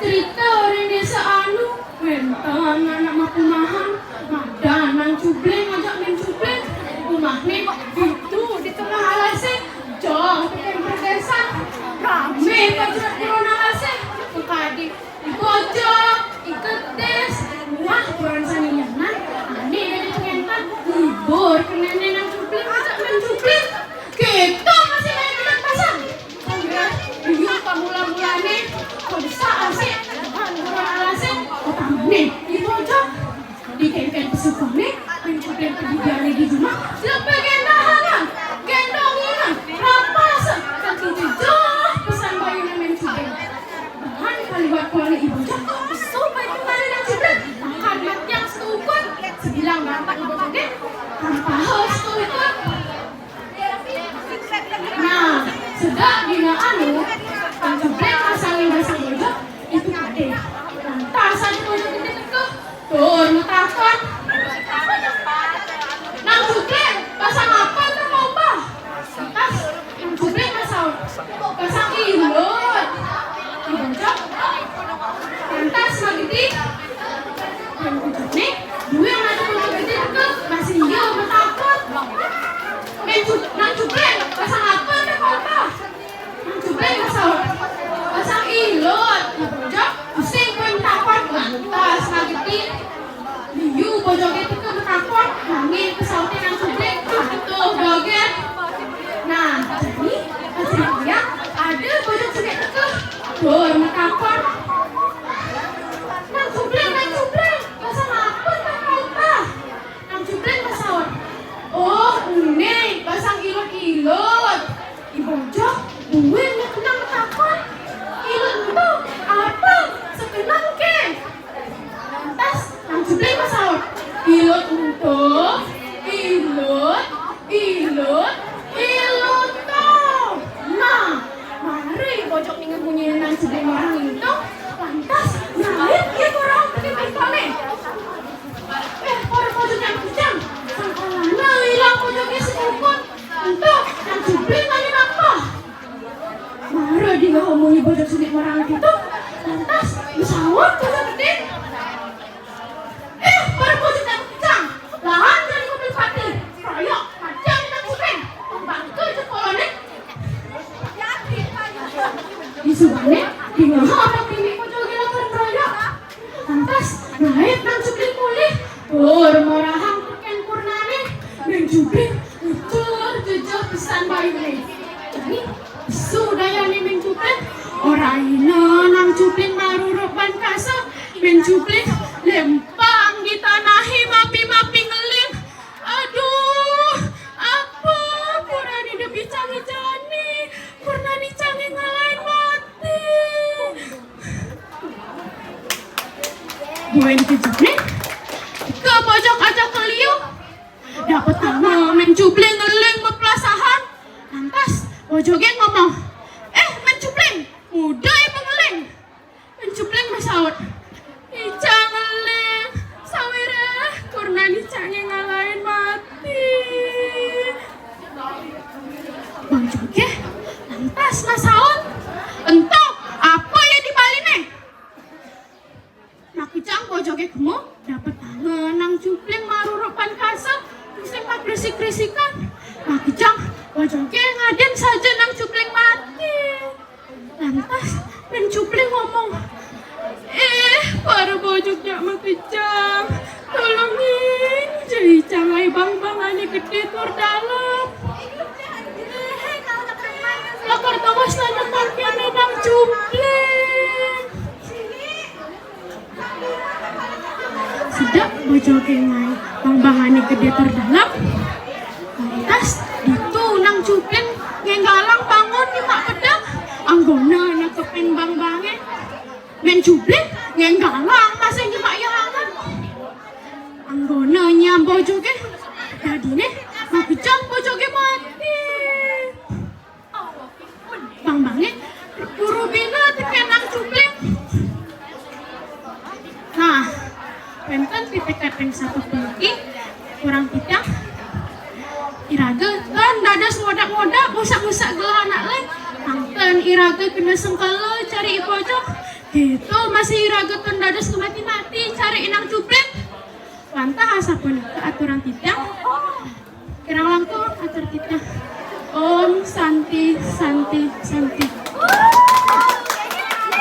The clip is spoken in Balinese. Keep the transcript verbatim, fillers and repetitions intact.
Cerita orang desa anu, wénten anak makumahan, madan Nang Cubling ngajak Mén Cubling. Umahné ditu di tengah alasé, jauh tekén perdésan. Ramé pajerat buron alasé, makadi I Bojog, I Getis, wah, buron sané lianan, ané dadi pangéntan, ngibur kenéné Nang Cubling ngajak Mén Cubling. Kéto masih main di pasar. Sanggeras dulu pamula-mulané, kabesak asik, buron alasé, utamané I Bojog. Dikénkén pesukané, Mén Cubling padidiané di jumah, lebih gendahangan, gendongingan, rapasan, saking jejeh pesan bayuné Mén Cubling. Bahan kaliwat kuané I Bojog, pesu baé kemarin Nang Cubling, makan matiang sekeukut, sebilang batak I Bojog gé, tampahé sekeukut. Nah, sedek dina anu, Nang Cubling masangin basang Bojog, itu kadé. Lantas ada Bojog Gedé teka, tur matakon. Nang Cubling, basang apa to, Pak? Lantas, Nang Cubling masaut, basang ilut. Bojog. Lantas, Mak Gedé. Nang Cubling, duwé mata Bojog Gedé teka, masih iya matakon. Nang Cu-, Nang Cubling, basang apa to, Pak? Nang Cubling masaut, basang ilut. Bojog, pusing kuwi matakon, lantas Mak Gedé. Liu Bojogé teka matakon, nanging pesauté Nang Cubling, atuh dogén. Nah, jadi, pas siang, ada Bojog Gedé teka, tur matakon. Nang Cubling, Nang Cubling, basang apa to, Pak? Nang Cubling masaut, oh, ené, basang ilut-ilut. I Bojog, buin nyekenang matakon. Ilut ento, apa? Sekenang ké? Lantas, Nang Cubling masaut, ilut ento, ilut, ilut, ilut to. Nah, mara Bojog ningeh munyiné Nang Cubling marang ento, lantas nyalip ia ka rauh tekén pingkoné. Eh, para Bojog Gedé makejang, sangkalané ilang Bojogé sekeukut. Ento, Nang Cubling ngalih napa? Mara dingeh munyi Bojog Gedé marang kéto, lantas masaut Bojog Gedé. Eh, para Bojog Gedé makejang, lahan jani kuping pati, kroyok, matiang Nang Cubling, pembangké jempolné. Disubané, dingeh apa tini Bojogé lakar kroyok. Lantas, naék Nang Cubling mulih, tur marahang tekén purnané. Mén Cubling, ngecur jejeh pesan bayuné. Jani, pesu dayané Mén Cubling, orahina Nang Cubling marurup ban kasa, Mén Cubling lempang di tanahé mapi-mapi ngeling. Aduh, apa purnané da bicangé jani, purnané cangé ngalahin mati. Buin kejepné, ka Bojog ajaka liu. Dapetanga Mén Cubling ngeling maplasahan. Lantas, Bojogé ngomong, "Eh, Mén Cubling, muda apa ngeling?" Mén Cubling masaut, "Icang ngeling, sawiréh purnané cangé ngalahin mati." Bojogé lantas masaut, "Ento, apa ia di baliné?" Makejang Bojogé kema, dapetanga Nang Cubling marurup ban kasa, tusing makrisik-krisikan. Makejang Bojogé ngadén saja Nang Cubling mati. Lantas, Mén Cubling ngomong, "Eh, para Bojog jak makejang, tulungin ja icang ai bangbangané gedé tur dalem. Lakar tawasnang kéné Nang Cubling." Sedek Bojogé ngaé bangbangané gedé tur dalem. Lantas ditu Nang Cubling ngénggalang bangun nyemak pedang, anggona nekepin bangbangé. Mén Cubling ngénggalang masih nyemak iyangan, anggona nyiam Bojogé. Dadiné makejang Bojogé mati. Bangbangé buru bina tekén Nang Cubling. Nah, wénten pipit pepeng sapupuniki, kurang titiang. Iraga tan dados ngodak-ngodak, ngusak-ngusak gelah anak lén. Mangkin iraga kena sengkala cari I Bojog. Itu masih ragetan dados kemati-mati cari inang cuplit. Wantah asapunika aturan titiang. Kirang langkung atur titiang. Om Santi Santi